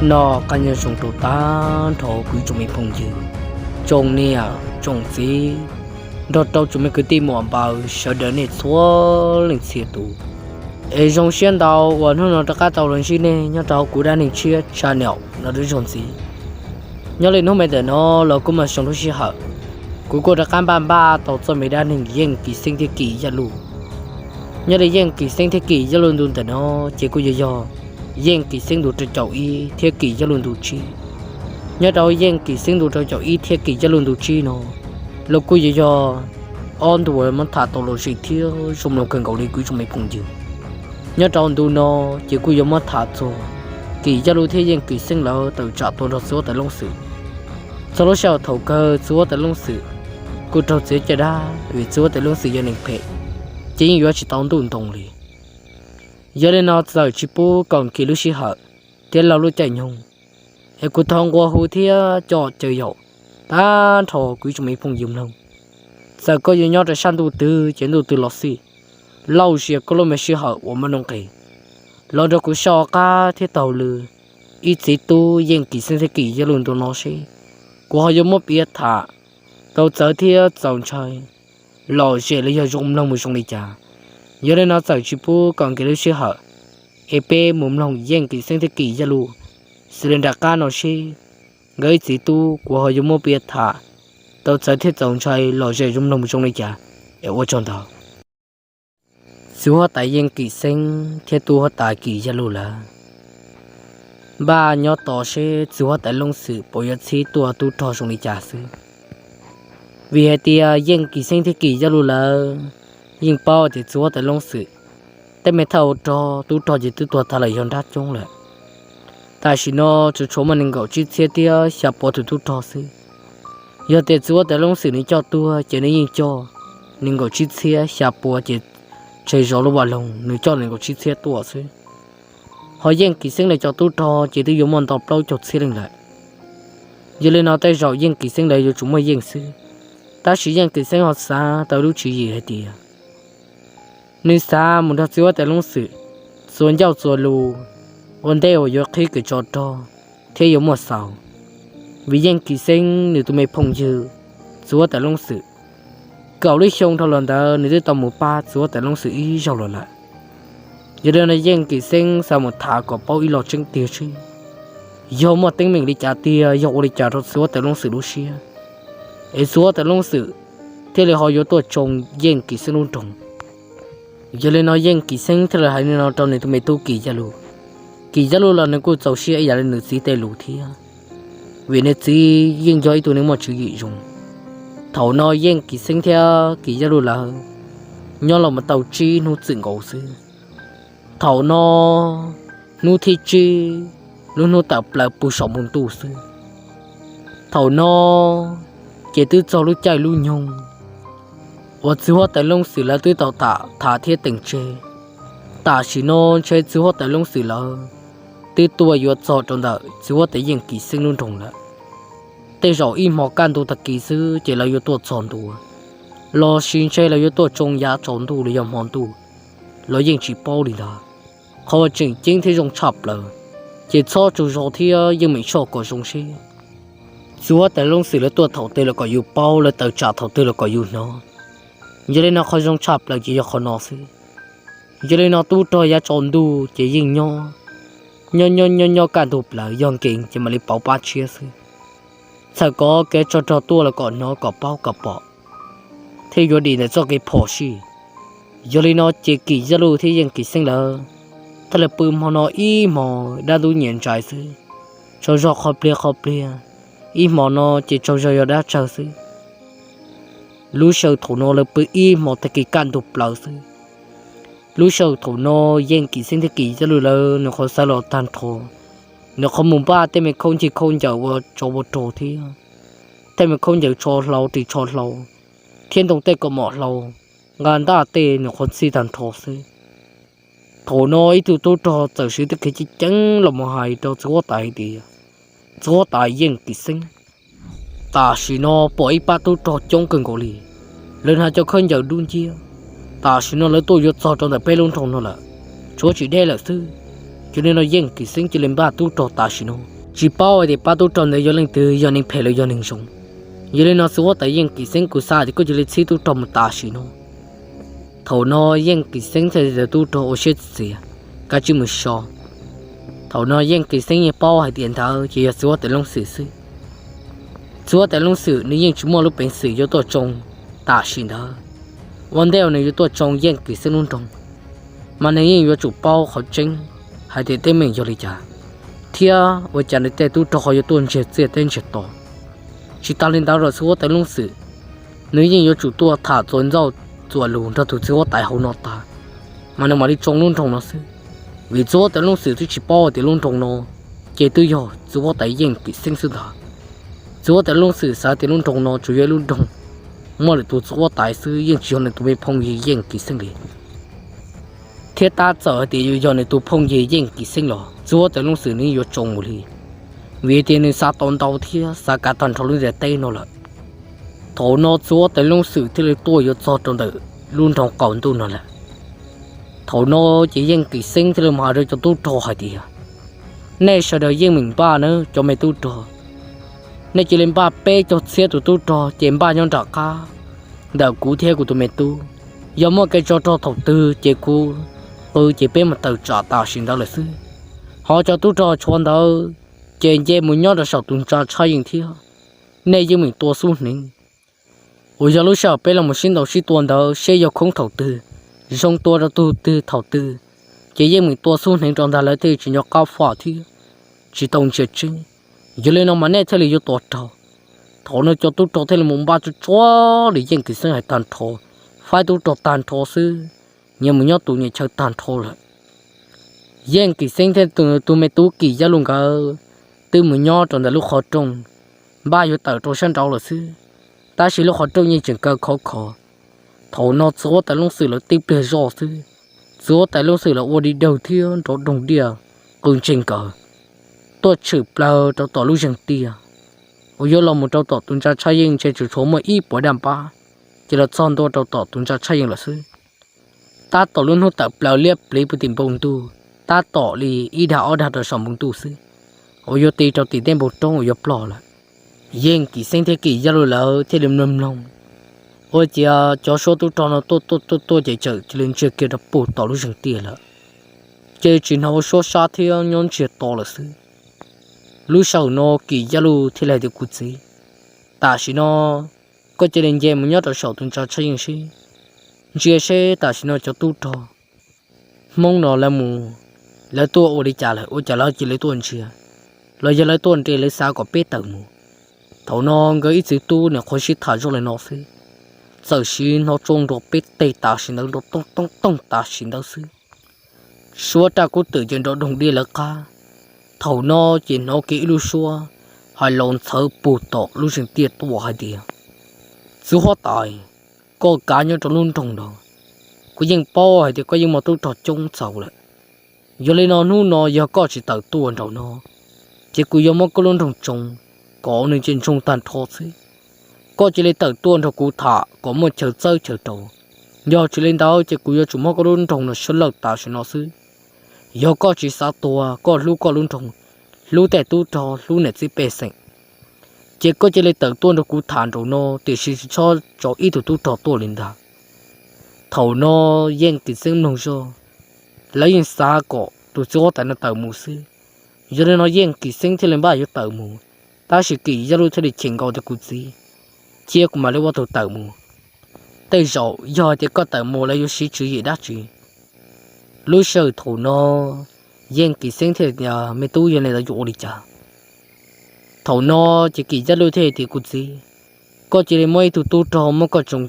Noj qab nyob zoo rau tag nrho kuv tsoom me phooj ywg, tsoom niam tsoom txiv, nrog rau tsoom me kwv tij muam npaws sawv daws nej txhua leej txhia tus. Es zoo siab ntau uas hnub no rov qab tau los ntsib nej nyob rau kuv dab neeg tshiab tsa niam no dua zaug ntxiv. Nyob li hnub me ntawm no los kuj mas zoo lub sij hawm, kuv kuj rov qab npaj npaj tau txoj me dab neeg Yeej Kim Xeeb thiab Kim Yaj Luj. Nyob li Yeej Kim Xeeb thiab Kim Yaj Luj ntu ntawm no ces kuj yuav yog Yeej Kim Xeeb ntu rau caum ib thiab Kim Yaj Luj ntu tsib. Nyob rau Yeej Kim Xeeb ntu rau caum ib thiab Kim Yaj Luj ntu tsib no los kuj yuav yog ob ntu uas muab tham tau lom zem thiab zoo mloog kawg nkaus li kuv tsoom me phooj ywg. Nyob rau ntu no ces kuj yuav muab tham txog Kim Yaj Luj thiab Yeej Kim Xeeb lawv tawm tsam tua nrog txiv huab tais Loob Xwm. Txog lub sij hawm thaum kawg txiv huab tais Loob Xwm kuj raug txiav caj dab vim txiv huab tais Loob Xwm yog neeg phem, ces yeej yuav tsis tau ntuj ntoo li. Yog li no txawm tsis pub kom nkim lub sij hawm thiab laug lub caij nyoog, es kuv thov nqua hu thiab coj caw yaum tag nrho kuv tsoom me phooj ywg mloog. Txawm koj yuav nyob rau sab ntuj twg ces ntuj twg los xij, lauj zias koj lub me sij hawm uas muaj nuj nqis los nrog kuv soj qab thiab taug lw ib txiv tub Yeej Kim Xeeb thiab Kim Yaj Luj ntu no seb kuv ho yuav muab piav tham tau txawv thiab txaus ntshai, lom zem los yog zoo mloog mus zoo li cas. Yog li no txawm tsis pub kom nkim lub sij hawm, es peb mus mloog Yeej Kim Xeeb thiab Kim Yaj Luj, xws li nram qab no seb nkawd ib txiv tub kuv ho yuav muab piav tham tau txawv thiab txaus ntshai lom zem zoo mloog mus zoo li cas. Es ua tsaug ntau. Txiv huab tais Yeej Kim Xeeb thiab tub huab tais Kim Yaj Luj lawv npaj nyob tos seb txiv huab tais Loob Xwm puas yuav txhib tuaj tub rog zoo li cas xwb. Vim hais tias Yeej Kim Xeeb thiab Kim Yaj Luj lawv yeej paub tias txiv huab tais Loob Xwm tej me thawj rog tub rog ces twb tuag tag lawm yog nrab coob lawm. Tam sim no tsuas tshuav muaj nees nkaum tsib txhiab thiab xya pua tus tub rog xwb. Yog tias txiv huab tais Loob Xwm nws coj tuag ces nws yeej coj nees nkaum tsib txhiab xya pua ces tseg zov lub vaj loog nws coj nees nkaum tsib txhiab tuaj xwb. Ho Yeej Kim Xeeb lawv cov tub rog ces twb yuav muaj ntau plaub caug txhiab leej lawm. Yog li no tej zaum Yeej Kim Xeeb lawv yuav tsum muaj yeej xwb. Tab sis Yeej Kim Xeeb ho xav tau lub tswv yim hais tias nws xav mus nrog txiv huab tais Loob Xwm txuas ncauj txuas lus ua ntej uas yuav qhib kev tsov rog thiab yuav muaj xaus. Vim Yeej Kim Xeeb nws tus me phooj ywg txiv huab tais Loob Xwm, kaum lub xyoo dhau los ntawd nws twb tau mus pab txiv huab tais Loob Xwm ib zaug los lawm. Yog li no Yeej Kim Xeeb xav mus tham kom paub ib lo tseeb tiag seb yog muaj teeb meem li cas tiag, yog ua li cas rau txiv huab tais Loob Xwm lub siab, es txiv huab tais Loob Xwm thiaj li ho yuav tuaj tsoo Yeej Kim Xeeb lub nroog. Yog li no Yeej Kim Xeeb thiaj li hais li no rau nws tus me tub Kim Yaj Luj. Kim Yaj Luj los nws kuj txaus siab ib yam li nws txiv tej lus thiab, vim nws txiv yeej yog ib tug neeg muaj tswv yim zoo. Thaum no Yeej Kim Xeeb thiab Kim Yaj Luj lawv nyob los mus tau tsib hnub txwm nkaus xwb. Thaum no hnub thib tsib, lub hnub tawm plaws puag saum npoo ntuj xwb. Thaum no ces twb txog lub caij lub nyoog uas txiv huab tais Loob Xwm lawv twb tau tham thiab teem tseg. Tam sim no ntshe txiv huab tais Loob Xwm lawv twb tuaj yuav txog rau ntawm txiv huab tais Yeej Kim Xeeb lub nroog lawm. Tej zaum ib hmo kaj ntug tag kis xwb ces lawv yuav tuaj txog ntua, los sis ntshe lawv yuav tuaj tsoo yav tsaus ntuj los yog hmo ntuj los yeej tsis paub li ntag. Qhov uas tseem ceeb thiab zoo tshaj plaws ces txhob tsaug zog thiab yeej meem soj kom zoo seb txiv huab tais Loob Xwm lawv tuaj thaum twg los kom yus paub, lawv tawm tsam thaum twg los kom yus hnov. Yog li no qhov zoo tshaj plaws ces yog qhov no xwb. Yog li no tub rog yav tsaus ntuj ces yeej nyob, nyob nyob nyob nyob kaj ntug plaws, yog nkees ces mam li pauv pab tshiab xwb. Txhawm kov kev tsov rog tuaj los kom hnov kom paub kom pom, thiaj yuav dim ntawm txoj kev phom sij. Yog li no ces Kim Yaj Luj thiab Yeej Kim Xeeb lawv thiaj li pw hmo no ib hmo dab ntub nyias ntsais xwb, tsaug zog qhov pliag qhov pliag. Ib hmo no ces tsaug zog yog dab tsawg xwb. Lub sij hawm thaum no lawv pw ib hmo tag kis kaj ntug plaws xwb. Lub sij hawm thaum no Yeej Kim Xeeb thiab Kim Yaj Luj lawv nws qhov xav los tag nrho, nws qhov mus npaj tej me khaub ncaws khaub ncaws ua tsov ua rog thiab tej me khaub ncaws tsho hlau ris tsho hlau thiab ntoo tej kaus mom hlau, nqa ntaj tej nws qhov txhij tag nrho xwb. Thaum no ib tug tub rog txawm siv tej kev ceev ceev los mus hais rau txiv huab tais hais tias, txiv huab tais Yeej Kim Xeeb, tam sim no pom ib pab tub rog coob kawg nkaus li, lawv hnav cov khaub ncaws dub nciab. Tam sim no lawv tuaj yuav txog rau ntawm peb lub nroog no lawm, tshuav tsis deb lawm xwb. Yog li no Yeej Kim Xeeb cia li npaj tub rog tam sim no, tsis paub hais tias pab tub rog ntawd yog leej twg, yog neeg phem los yog neeg zoo. Yog li no txiv huab tais Yeej Kim Xeeb kuj xav tias koj cia li txhib tub rog mus tam sim no. Thaum no Yeej Kim Xeeb thiaj li tub rog ua siab txias, kav tsij mus so. Thaum no Yeej Kim Xeeb yeej paub hais tias ntawd ces yog txiv huab tais Loob Xwm xwb. Txiv huab tais Loob Xwm nws yeej tsis muaj lub peev xwm yuav tuaj tsoo tam sim ntawd. Ua ntej uas nws yuav tuaj tsoo Yeej Kim Xeeb lub nroog, mas nws yeej yuav tsum paub qhov tseeb hais tias teeb meem yog li cas, thiab ua cas nws tej tub rog ho yuav tuaj ntsiag txiaj teb ntsiag to. Tsis tas li ntawd los txiv huab tais Loob Xwm nws yeej yuav tsum tuaj tham txuas ntxauj txuas lus nrog tus txiv huab tais hauv no tag, mas nws mam li tsoo lub nroog no xwb. Vim txiv huab tais Loob Xwm twb tsis paub tias lub nroog no ces twb yog txiv huab tais Yeej Kim Xeeb xwb ntag. Txiv huab tais Loob Xwm xav tias lub nroog no tsuas yog ib lub nroog muaj lwm tus txiv huab tais xwb, yeej tsis yog nws tus me phooj ywg Yeej Kim Xeeb li. Thiab tab txawm hais tias yog nws tus phooj ywg Yeej Kim Xeeb los txiv huab tais Loob Xwm nws yuav tsoo mus li, vim tias nws xav tau ntau thiab xav kav tag nrho lub ntiaj teb no lawm. Thaum no txiv huab tais Loob Xwm thiaj li tuaj yuav txog rau ntawm lub nroog qaum ntuj no lawm. Thaum no ces Yeej Kim Xeeb thiaj li mus hais rau cov tub rog hais tias, nej sawv daws yeej meem npaj nawb cov me tub rog, nej cia li npaj peb caug txhiab tus tub rog ces npaj nyob nram qab ntawm kuv thiab kuv tus me tub. Yog muaj kev tsov rog thaum twg ces kuv qw ces peb mus tawm tsam tam sim ntawd lawm xwb. Ho cov tub rog tshuav ntawd ces nce mus nyob rau saum tus ntsa tshaj yeej thiab, nej yeej meem tua xub hneev uas yog lub sij hawm peb los sib ntaus sib tua ntawd seb yog khoob thaum twg, zoo tua rau tug twg thaum twg, ces yeej meem tua xub hneev rau ntag, lawv thiaj tsis nco qab faj thiab tsis tau ntsia tseeb. Yog li no mas nej thiaj li yuav tua raug. Thaum no cov tub rog thiaj li mus npaj tsuag tsuag li Yeej Kim Xeeb hais tag nrho, faib tub rog tag nrho xwb, nyias mus nyob tus nyias chaw tag nrho lawm. Yeej Kim Xeeb thiab tus me tub Kim Yaj Luj nkawd twb mus nyob rau ntawm lub qhov rooj, npaj yuav tawm rau sab nraud lawm xwb, tab sis lub qhov rooj yeej tseem kaw khov kho. Thaum no txiv huab tais Loob Xwm lawv tib pliag zoj xwb, txiv huab tais Loob Xwm lawv ua dig dawg thiab nrov doog diaj qw ntseeg nkawd tuaj tshwm plaws rau tom lub zeeg tiaj uas yuav los mus rau tom tus ntsa tshaj yeej ntshe tsuas tshuav muaj ib puas daj npab, ces los txog ntua rau tom tus ntsa tshaj yeej lawm xwb. Tab tom lub hnub tawm plaws liab pliv puv tim npoo ntuj, tab tom li ib dag ob dag rau saum npoo ntuj xwb, uas yuav ti rau tim tej npoo roob uas yuav ploj lawm. Yeej Kim Xeeb thiab Kim Yaj Luj lawv thiaj li mloog mloog, ua ciav cov suab tub rog no tuaj tuaj tuaj tuaj ces txawm cia li ntsiag kiag rau puag tom lub zeeg tiaj lawm, ces tsis hnov ua suab sab thiab nyob ntsiag to lawm xwb. Lub sij hawm no Kim Yaj Luj thiaj li hais tias, kuv txiv, tam sim no koj cia li nce mus nyob rau saum tus ntsa tshaj yeej seb, ntsia seb tam sim no cov tub rog Hmoob no lawv mus, lawv tuaj ua li cas lawm, ua cas lawv cia li tuaj ntsia, los yog lawv tuaj nres lawv xav kom peb tawm mus. Thaum no nkawd ib txiv tub nws qhuav sib tham zoj li no xwb, txawm siv hno tsoo nrov peb teg tam sim ntawd, nrov tooj tooj tooj tam sim ntawd xwb. Suab raj kub twm ces nrov doog diaj lawv qab. Thaum no ces hnov kiag ib lub suab hais los ntxhawv puag tom lub zeeg tiaj tuaj hais tias, txiv huab tais, koj kav nyob rau lub nroog no, kuv yeej paub hais tias koj yeej muaj tub rog coob txaus lawm. Yog li no hnub no yog koj tsis tawm tuaj nraum no, ces kuv yuav muab koj lub nroog tsoo kom nws ntsia ntsoog tag nrho xwb. Koj cia li tawm tuaj nrog kuv tham kom muaj chaw txawb chaw rau. Yog tsis li ntawd ces kuv yuav tsum muab koj lub nroog no sab lawj tam sim no xwb. Yog koj tsis xav tuag, koj hlub koj lub nroog, hlub tej tub rog, hlub niam txiv pej xeem, ces koj cia li tawm tuaj nrog kuv tham nraum no, tiam sis tsis txhob tso ib tug tub rog tuaj li ntag. Thaum no Yeej Kim Xeeb mloog zoj, lawv yeej xav kom tus txiv huab tais no tawm mus xwb. Yog li no Yeej Kim Xeeb thiaj li npaj yuav tawm mus, tab sis Kim Yaj Luj thiaj li cheem nkaus tias, kuv txiv, cia kuv mam li ua tus tawm mus. Tej zaum yog hais tias koj tawm mus lawv yuav siv tswv yim dab tsi? Lub sij hawm thaum no Yeej Kim Xeeb thiaj tias, me tub, yog li ntawd yuav ua li cas? Thaum no ces Kim Yaj Luj thiaj tias, kuv txiv, koj cia li muab ib tug tub rog muab koj tsoo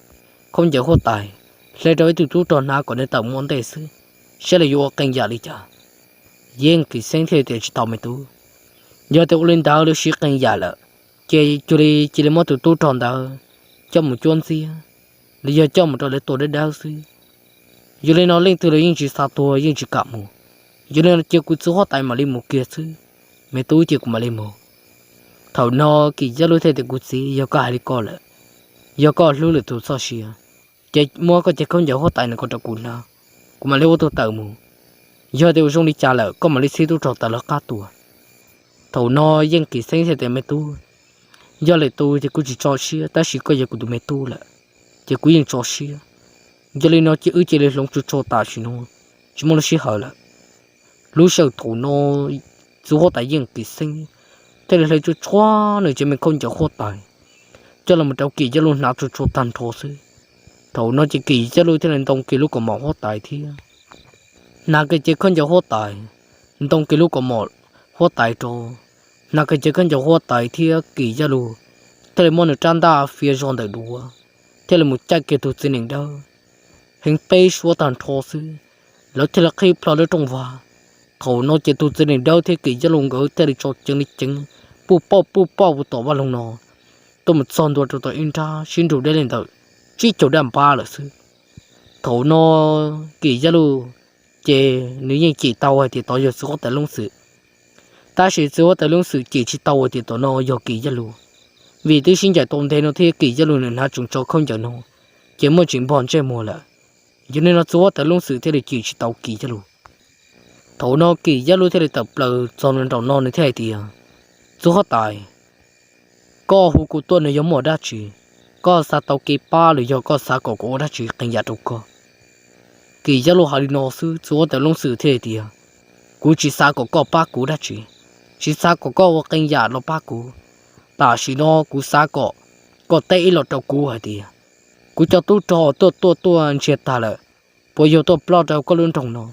khaub ncaws huab tais, hle rau ib tug tub rog hnav kom nws tawm mus ua ntej xwb, saib lawv yuav ua qee yam li cas. Yeej Kim Xeeb thiaj tias, tsis tau me tub, yog tias ua li ntawd lawv siv qee yam lawm, ces cuag li cia li muab tus tub rog ntawd coj mus cuab ntxiab, los yog coj mus rau lawv tua dawb dawb xwb. Yog li no leej twg los yeej tsis xav tuag, yeej tsis kam mus. Yog li no cia kuv txiv huab tais mam li mus kiag xwb, me tub, cia kuv mam li mus. Thaum no Kim Yaj Luj thiaj tias, kuv txiv, yog koj hais li ko lawm, yog koj hlub lwm tus txoj sia, ces muab koj cov khaub ncaws huab tais no rau kuv hnav, kuv mam li ua tus tawm mus. Yog tias ua zoo li cas lawm koj mam li txhib tub rog tawm lawv qab tuaj. Thaum no Yeej Kim Xeeb thiaj tias, Me tub, yog lwm tus ces kuv tsis tso siab, tab sis koj yog kuv tus me tub lawm, ces kuv yeej tso siab. Yog li no ces wb cia li hloov tsuag tsuag tam sim no, tsis muaj lub sij hawm lawm. Lub sij hawm thaum no txiv huab tais Yeej Kim Xeeb thiaj li hlawv tsuag tsuag nws cov me khaub ncaws huab tais coj los mus rau Kim Yaj Luj hnav tsuag tsuag tag nrho xwb. Thaum no ces Kim Yaj Luj thiaj li ntoo kiag lub kaus mom huab tais thiab hnav kiag cev khaub ncaws huab tais, ntoo kiag lub kaus mom huab tais rau, hnav kiag cev khaub ncaws huab tais thiab Kim Yaj Luj thiaj li muab nws rab ntaj fia zog ntawm duav, thiaj li mus caij kiag tus txiv nees dawb heev peb suab tag nrho xwb, lawv thiaj li qhib plho lub rooj vag. Thaum no ces tus txiv nees dawb thiab Kim Yaj Luj nkawd thiaj li tso ceev li ceev, puj pauj puj pauj puag tom vaj loog no tuaj mus txog ntua rau tom ib nrab sib nrug deb li ntawm tsib caug daj npab lawm xwb. Thaum no Kim Yaj Luj ces nws yeej cim tau hais tias tod yog txiv huab tais Loob Xwm, tab sis txiv huab tais Loob Xwm cim tsis tau hais tias tom no yog Kim Yaj Luj, vim twb sib ncaim tau ntev no thiab Kim Yaj Luj nws hnav tsoos tso khaub ncaws no ces muaj tsis npog ntsej muag lawm. Yog li no txiv huab tais Loob Xwm thiaj li cim tsis tau Kim Yaj Luj. Thaum no Kim Yaj Luj thiaj li tawm plaws txog nraum no nws thiaj hais tias, Txiv huab tais, koj hu kuv tuaj no yog muaj dab tsi? Koj xav tau kev pab los yog koj xav kom kuv ua dab tsi qee yam rau koj? Kim Yaj Luj hais li no xwb txiv huab tais Loob Xwm thiaj hais tias, Kuv tsis xav kom koj pab kuv dab tsi, tsis xav kom koj ua qee yam los pab kuv. Tam sim no kuv xav kom koj teb ib los rau kuv hais tias, kuv cov tub rog tuaj tuaj tuaj ntsiag tag lawm, puas yog tuaj ploj rau koj lub nroog no,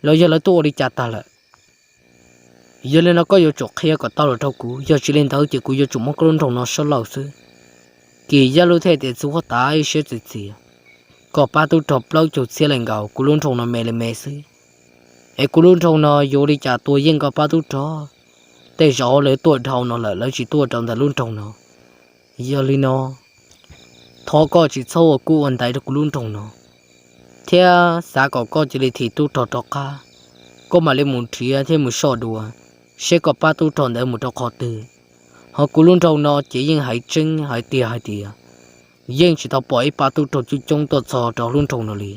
los yog lawv tuaj ua li cas tag lawm? Yog li no koj yuav tsum qhia kom tau los rau kuv, yog tsis li ntawd ces kuv yuav tsum muab koj lub nroog no sab lawj xwb. Kim Yaj Luj thiaj tias, Txiv huab tais, siab txias txias, koj pab tub rog plaub caug txhiab leej nkaus, kuv lub nroog no me li me xwb, es kuv lub nroog no yuav ua li cas tuaj yeej koj pab tub rog? Tej zaum lawv tuaj dhau no lawm, lawv tsis tuaj rau ntawm lub nroog no. Yog li no thov koj tsis txhob ua kub ua ntaiv rau kuv lub nroog no, thiab xav kom koj cia li thim tub rog rov qab, koj mam li mus nrhiav thiab mus soj dua, seb koj pab tub rog ntawd mus rau qhov twg. Ho kuv lub nroog no ces yeej hais tseeb hais tiag hais tias yeej tsis tau pom ib pab tub rog coob coob tuaj txog rau lub nroog no li.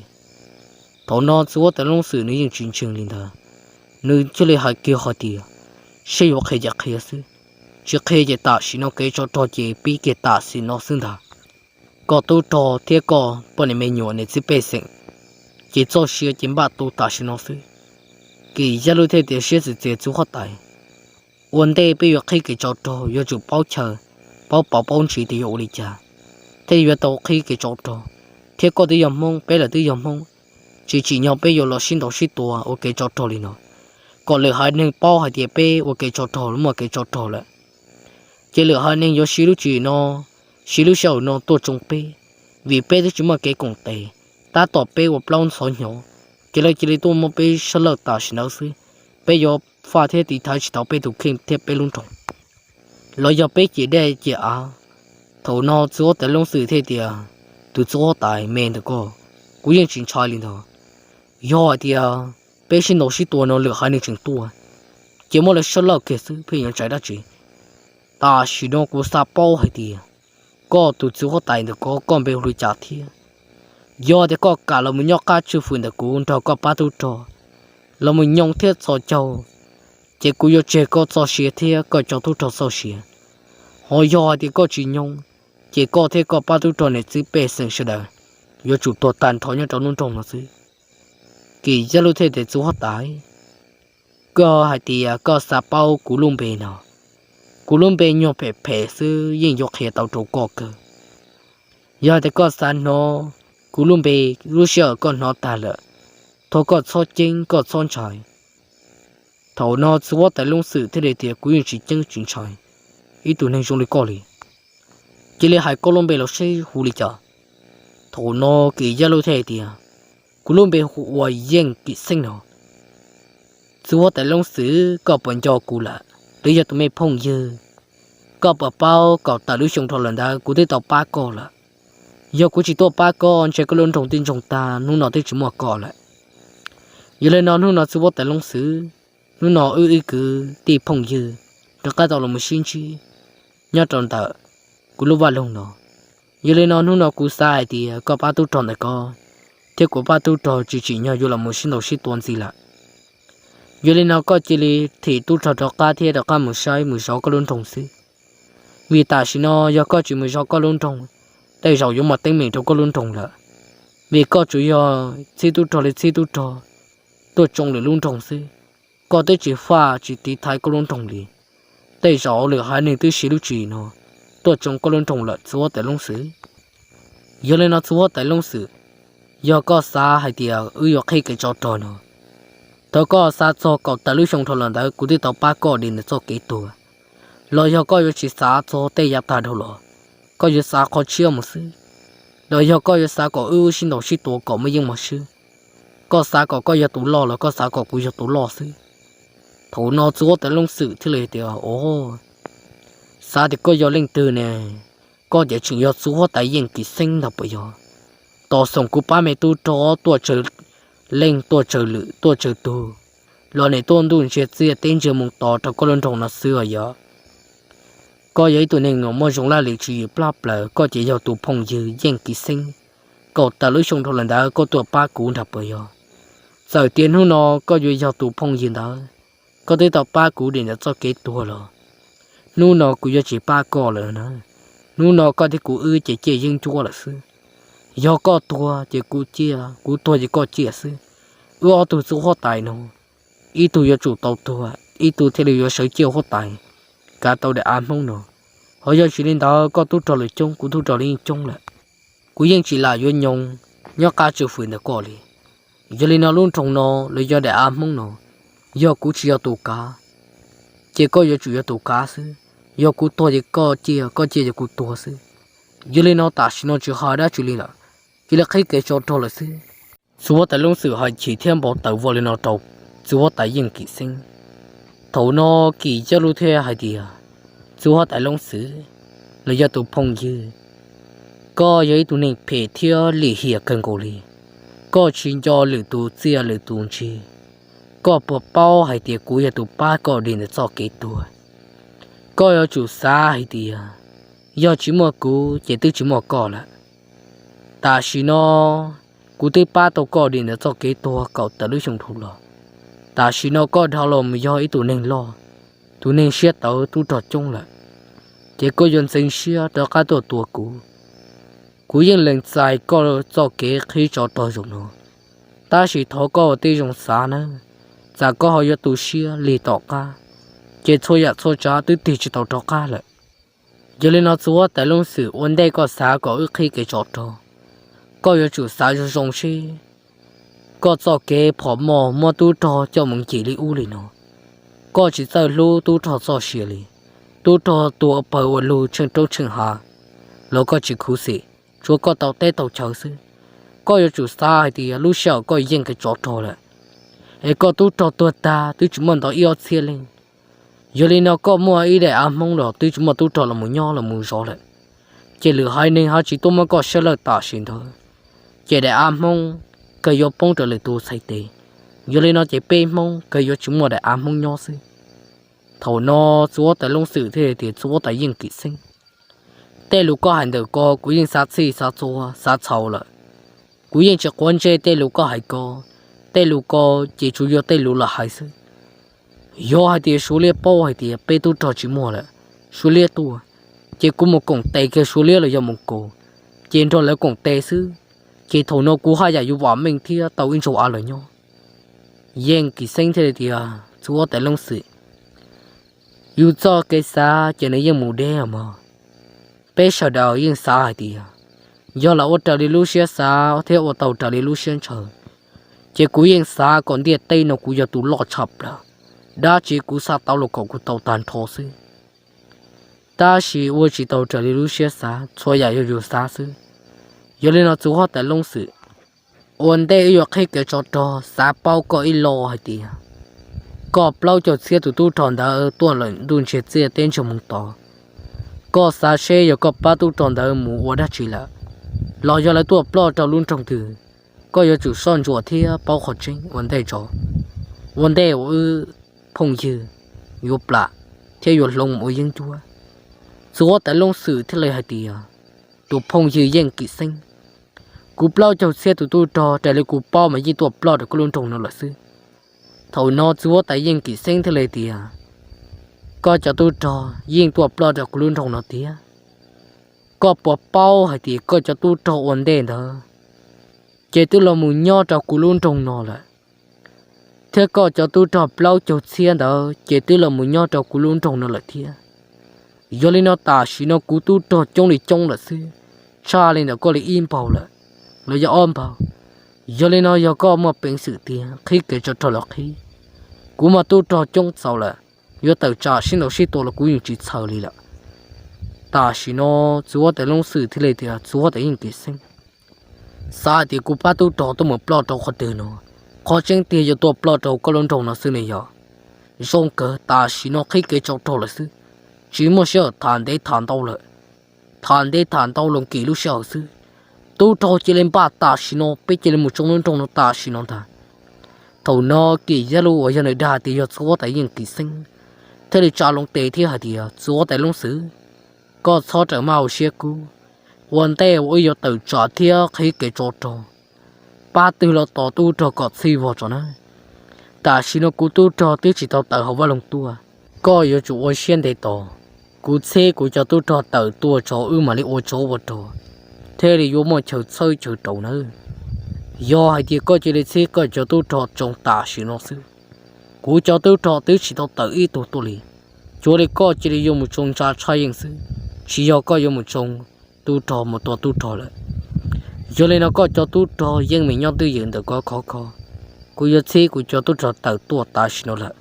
Thaum no txiv huab tais Loob Xwm nws yeej tsis ntseeg li ntawd, nws thiaj li hais kiag hais tias, Seb yuav qhia ces qhia xwb, tsis qhia ces tam sim no kev tsov rog ces pib kiag tam sim no xwb ntag. Koj tub rog thiab koj poj niam me nyuam niam txiv pej xeem ces txoj sia ces npaj tu tam sim no xwb. Kim Yaj Luj thiaj tias, Siab txias txias txiv huab tais, ua ntej peb yuav qhib kev tsov rog yuav tsum paub chaw, paub pauv paub ntsis tias yuav ua li cas thiaj yuav tau qhib kev tsov rog, thiab koj twb yog Hmoob, peb los twb yog Hmoob, tsis tsim nyog peb yuav los sib ntaus sib tua ua kev tsov rog li no, kom lwm haiv neeg paub hais tias peb ua kev tsov rog los muaj kev tsov rog lawm. Ces lwm haiv neeg yuav siv lub tswv yim no, siv lub sij hawm no tuaj tsoo peb, vim peb twb tsis muaj kev koom tes, tab tom peb ua plaub ntxhov hnyo, ces lawv cia li tuaj muab peb sab lawj tam sim ntawd xwb. Peb yuav faj thiab tiv thaiv tsis tau peb tus kheej thiab peb lub nroog, los yog peb ciam dej ciam av. Thaum no txiv huab tais Loob Xwm thiaj tias, Tus txiv huab tais me ntawm koj, kuv yeej tsis ntshai li ntawd. Yog hais tias peb sib ntaus sib tua no lwm haiv neeg tseem tuaj, ces muab lawv sab lawj kiag xwb pheej yuav ntshai dab tsi. Tam sim no kuv xav paub hais tias koj tus txiv huab tais ntawm ko koj npe hu li cas thiab? Yog tias koj kam los mus nyob qab tswj hwm ntawm kuv nrog koj pab tub rog los mus nyoo thiab txhos caug, ces kuv yuav tseg koj txoj sia thiab koj cov tub rog txoj sia. Ho yog hais tias koj tsis nyoo, ces koj thiab koj pab tub rog niam txiv pej xeem sawv daws yuav tsum tuag tag nrho nyob rau lub nroog no xwb. Kim Yaj Luj thiaj tias, Txiv huab tais, koj hais tias koj xav paub kuv lub npe no. Kuv lub npe nyuag phem phem xwb yeej yuav qhia tau rau koj kawg. Yog tias koj xav hnov kuv lub npe lub sij hawm koj hnov tag lawm, thov koj txhob ceeb koj txhob ntshai. Thaum no txiv huab tais Loob Xwm thiaj li tias, Kuv yeej tsis ceeb tsis ntshai ib tug neeg zoo li koj li. Cia li hais koj lub npe los seb hu li cas. Thaum no Kim Yaj Luj thiaj hais tias, Kuv lub npe hu ua Yeej Kim Xeeb no. Txiv huab tais Loob Xwm, koj puas nco kuv lawm? Twb yog tus me phooj ywg, koj puas paub kom tawm lub xyoo dhau los ntawd kuv twb tau pab koj lawm? Yog kuv tsis tuaj pab koj ntshe koj lub nroog twb ntsoog tag, hnub no twb tsis muaj koj lawm. Yog li no hnub no txiv huab tais Loob Xwm, hnub no wb ib kwv tij phooj ywg rov qab tau los mus sib ntsib nyob rau ntawm kuv lub vaj loog no. Yog li no hnub no kuv xav hais tias koj pab tub rog ntawm ko thiab kuv pab tub rog tsis tsim nyog yuav los mus sib ntaus sib tua ntxiv lawm. Yog li no koj cia li thim tub rog rov qab thiab rov qab mus saib mus zov koj lub nroog xwb. Vim tam sim no yog koj tsis mus zov koj lub nroog, tej zaum yuav muaj teeb meem rau koj lub nroog lawm. Vim koj tsuas yog txhib tub rog li txhib tub rog tuaj tsoo lwm lub nroog xwb, koj twb tsis faj tsis tiv thaiv koj lub nroog li. Tej zaum lwm haiv neeg twb siv lub tswv yim no tuaj tsoo koj lub nroog lawm txiv huab tais Loob Xwm. Yog li no txiv huab tais Loob Xwm, yog koj xav hais tias wb yuav qhib kev tsov rog no, thaum koj xav txog kaum tawm lub xyoo dhau los ntawd kuv twb tau pab koj de ntawm txoj kev tuag, los yog koj yuav tsis xav txog tej yav tag dhau los, koj yuav xav qhov tshiab mus xwb, los yog koj yuav xav kom wb sib ntaus sib tua kom muaj yeeb muaj swb, koj xav kom koj yog tus loj los koj xav kom kuv yog tus loj xwb. Thaum no txiv huab tais Loob Xwm thiaj li tias, Ov, xav tias koj yog leej twg ne? Koj ces tseem yog txiv huab tais Yeej Kim Xeeb ntag puas yog? Tos xoom kuv pab me tub rog tuaj tsawg leej tuaj tsawg lwm tuaj tsawg tug, los nim tuaj ntuj ntsiag txiaj teb ntsiag moo tos rau koj lub nroog no xwb os yog? Koj yog ib tug neeg uas muaj zoo laj lim tswv yim plab plaws, koj ces yog tus phooj ywg Yeej Kim Xeeb, kaum tawm lub xyoo dhau los ntawd koj tuaj pab kuv nrag puas yog? Txawm tias hnub no koj yuav yog tus phooj ywg ntawd, koj twb tau pab kuv de ntawm txoj kev tuag los, hnub no kuv yuav tsis pab koj lawm na. Hnub no koj thiab kuv wb ces ciaj yeeb ncuab lawm xwb. Yog koj tuag ces kuv ciaj, kuv tuag ces koj ciaj xwb. Wb ob tug txiv huab tais no, ib tug yuav tsum tau tuag, ib tug thiaj li yuav sawv ciaj huab tais, kav tau daim av Hmoob no. Ho yog tsis li ntawd koj tub rog lawv coob, kuv tub rog lawv yeej coob lawm, kuv yeej tsis lam yuav nyob, nyob qab tswv fwm ntawm koj li. Yog li no lub nroog no los yog daim av Hmoob no, yog kuv tsis yog tus kav, ces koj yuav tsum yog tus kav xwb. Yog kuv tuag ces koj ciaj, koj ciaj ces kuv tuag xwb. Yog li no tam sim no tsis hais dab tsi li lawm, cia li qhib kev tsov rog lawm xwb. Txiv huab tais Loob Xwm hais chim thiab npau taws vau li no rau txiv huab tais Yeej Kim Xeeb. Thaum no Kim Coj Lub thiaj hais tias, Txiv huab tais Loob Xwm, los yog tus phooj ywg, koj yog ib tug neeg phem thiab lim hiam kawg nkaus li. Koj tsis nco lwm tus txiaj lwm tus ntsig. Koj puas paub hais tias kuv yog tus pab koj de ntawm txoj kev tuag? Koj yuav tsum xav hais tias, yog tsis muaj kuv ces twb tsis muaj koj lawm. Tam sim no kuv twb pab tau koj de ntawm txoj kev tuag kaum tawm lub xyoo dhau los. Tam sim no koj dhau los mus yog ib tug neeg loj, tus neeg siab tawv tub rog coob lawm, ces koj yuav ntxeev siab rov qab tuaj tua kuv. Kuv yeej lees txais koj txoj kev qhib tsov rog zaum no, tab sis thov koj ua tib zoo xav nawb, txawm koj ho yuav tu siab li tom qab, ces txhua yam txhua tsav twb tig tsis tau rov qab lawm. Yog li no txiv huab tais Loob Xwm, ua ntej koj xav kom wb qhib kev tsov rog, koj yuav tsum xav zoo zoo seb koj txoj kev phom moj muab tub rog coj mus ncim li ub li no, koj tsis txawj hlub tub rog txoj sia li. Tub rog tuag pawg ua lug tsheej roob tsheej hav los koj tsis khuv xim, tsuav koj tau teb tau chaw xwb. Koj yuav tsum xav hais tias lub sij hawm koj yeej kev tsov rog lawm, es koj tub rog tuag tag twb tsis muaj ntau ib ob txhiab leej. Yog li no koj muaj ib daim av Hmoob los twb tsis muaj tub rog los mus nyob los mus zov lawm, ces lwm haiv neeg ho tsis tuaj muab koj sab lawj tam sim ntawd, ces daim av Hmoob kawg yuav poob rau lwm tus txhais tes. Yog li no ces peb Hmoob kawg yuav tsis muaj daim av Hmoob nyob xwb. Thaum no txiv huab tais Loob Xwm thiaj tias, Txiv huab tais Yeej Kim Xeeb, tej lus koj hais ntawm ko kuv yeej xav txhij xav txhua xav txhaum lawm. Kuv yeej tsis quav ntsej tej lus koj hais ko. Tej lus ko ces tsuas yog tej lus lawv hais xwb. Yog hais tias Suav liab paub hais tias peb tub rog tsis muaj lawm, Suav liab tuaj, ces kuv mus koom tes kiag Suav liab los yog mus koom, ces nrog lawv koom tes xwb, ces thaum no kuv haj yam yuav vam meej thiab tau ib ntsug av los nyob. Yeej Kim Xeeb thiaj li tias, Txiv huab tais Loob Xwm, yus txoj kev xav ces nws yeej mus deb mog. Peb sawv daws yeej xav hais tias yog lam ua raws li lub siab xav thiab ua tau raws li lub siab ntshaw, ces kuv yeej xav kom ntiaj teb no kuv yog tus loj tshaj plaws, dab tsi kuv xav tau los kom kuv tau tag nrho xwb. Tab sis ua tsis tau raws li lub siab xav, txhua yam yog yus xav xwb. Yog li no txiv huab tais Loob Xwm, ua ntej wb yuav qhib kev tsov rog xav paub koj ib lo hais tias, koj plaub caug txhiab tus tub rog ntawd tuaj lawm ntuj ntsiag txiaj teb ntsiag moo tod, koj xav seb yog koj pab tub rog ntawd mus ua dab tsi lawm, los yog lawv tuaj ploj rau lub nroog twg, koj yuav tsum soj ntsuam thiab paub qhov tseeb ua ntej tso, ua ntej uas wb phooj ywg yuav plam thiab yuav hloov mus ua yeeb ncuab. Txiv huab tais Loob Xwm thiaj li hais tias, tus phooj ywg Yeej Kim Xeeb, kuv plaub caug txhiab tus tub rog raws li kuv paub mas yeej tuaj ploj rau koj lub nroog no lawm xwb. Thaum no txiv huab tais Yeej Kim Xeeb thiaj li tias, koj cov tub rog yeej tuaj ploj rau kuv lub nroog no tiag. Koj puas paub hais tias koj cov tub rog ua ntej ntawd ces twb los mus nyob rau kuv lub nroog no lawm, thiab koj cov tub rog plaub caug txhiab ntawd ces twb los mus nyob rau kuv lub nroog no lawm thiab. Yog li no tam sim no kuv tub rog coob li coob lawm xwb, tshaj li ntawm koj li ib npaug lawm, los yog ob npaug. Yog li no yog koj muaj peev xwm tiag qhib kev tsov rog los qhib. Kuv mas tub rog coob txaus lawm, yuav tawm tsam sib ntaus sib tua los kuv yeej tsis txhawj li lawm. Tam sim no txiv huab tais Loob Xwm thiaj li tias, txiv huab tais Yeej Kim Xeeb, xav hais tias kuv pab tub rog tuaj mus ploj rau qhov twg no? Qhov tseeb tiag yuav tuaj ploj rau koj lub nroog no xwb ne yog? Zoo kawg, tam sim no qhib kev tsov rog lawm xwb, tsis muaj sij hawm tham ntev tham ntau lawm. Tham ntev tham ntau los Kim lub sij hawm xwb. Tub rog cia li npaj tam sim no, peb cia li mus tsoo lub nroog no tam sim no ntag. Thaum no Kim Yaj Luj uas yog nws dag tias yog txiv huab tais Yeej Kim Xeeb thiaj li tsa loo tes thiab hais tias, txiv huab tais Loob Xwm, koj txhob rawm maj hauv siab kub. Ua ntej uas wb yuav tawm tsam thiab qhib kev tsov rog, pab twg los tos tub rog kom txhij vog tso na. Tam sim no kuv tub rog twb tsis tau tawm hauv vaj loog tuaj, koj yuav tsum ua siab ntev tos. Kuv txhib kuv cov tub rog tawm tuaj tso wb mam li ua tsov ua rog, thiaj li yuav muaj chaw txhawb chaw rau nawb. Yog hais tias koj cia li txhib koj cov tub rog tsoo tam sim no xwb, kuv cov tub rog twb tsis tau tawm ib tug tuaj li. Cuag li koj cia li yuav mus tsoo ntsa tshaj yeej xwb, tsis yog koj yuav mus tsoo tub rog mus tua tub rog lawm. Yog li no koj cov tub rog yeej meem nyob twj ywm ntawm koj khov kho, kuv yuav txhib kuv cov tub rog tawm tuaj tam sim no lawm.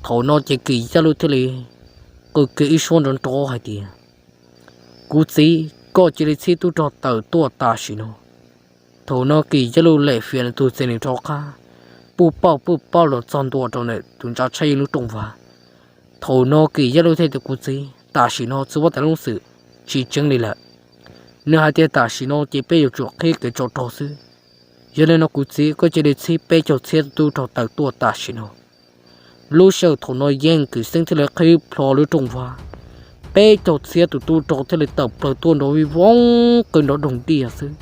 Thaum no ces Kim Yaj Luj thiaj li qw kiag ib suab nrov nrov hais tias, kuv txiv, koj cia li txhib tub rog tawm tuaj tam sim no. Thaum no Kim Yaj Luj lem fias nws tus txiv nees rov qab puj pauj puj pauj los txog ntua rau ntawm tus ntsa tshaj yeej lub rooj vag. Thaum no Kim Yaj Luj thiaj tias, kuv txiv, tam sim no txiv huab tais Loob Xwm tsis tseev li lawm. Nws hais tias tam sim no ces peb yuav tsum qhib kev tsov rog xwb. Yog li no kuv txiv, koj cia li txhib peb caug txhiab tus tub rog tawm tuaj tam sim no. Lub sij hawm thaum no Yeej Kim Xeeb thiaj li qhib plho lub rooj vag, peb caug txhiab tus tub rog thiaj li tawm plaws tuaj nrov vij voog qw nrov doog diaj xwb.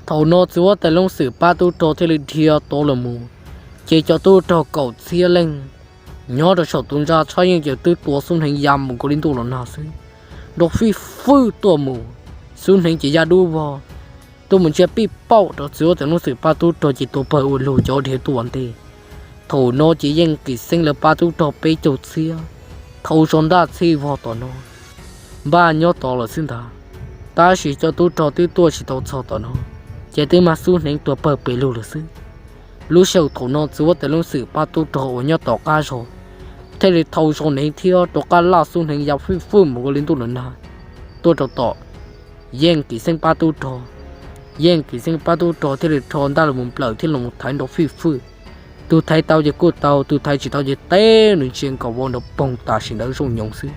Thaum no txiv huab tais Loob Xwm pab tub rog thiaj li dhia tod los mus, ces cov tub rog kaum txhiab leej nyob rau saum tus ntsa tshaj yeej ces twb tua xub hneev ya mus nkaus li ntuj los nag xwb, nrov fij fwj tuaj mus. Xub hneev ces ya dub vog, tuaj mus ntsia pij pauj rau txiv huab tais Loob Xwm pab tub rog ces tua pawg ua lug cov dhia tuaj ua ntej. Thaum no ces Yeej Kim Xeeb lawv pab tub rog peb caug txhiab thau zog ntaj txhij vog tom no, npaj nyob tod lawm xwb ntag. Tab sis cov tub rog twb tuaj tsis tau txog tom no, ces twb mag xub hneev tuag pawg pes lug lawm xwb. Lub sij hawm thaum no txiv huab tais Loob Xwm pab tub rog uas nyob tom qab zog thiaj li thau zog hneev thiab rov qab laj xub hneev ya fwj fwj mus ua li ntuj los nag tuaj rau tom Yeej Kim Xeeb pab tub rog. Yeej Kim Xeeb pab tub rog thiaj li rho ntaj los mus nplawm thiab los thaiv nrov fij fwj. Tus thaiv tau ces kuj tau, tus thaiv tsis tau ces teb nws ntsia nkaus vau nrov poog tam sim ntawd zoo nyoos xwb.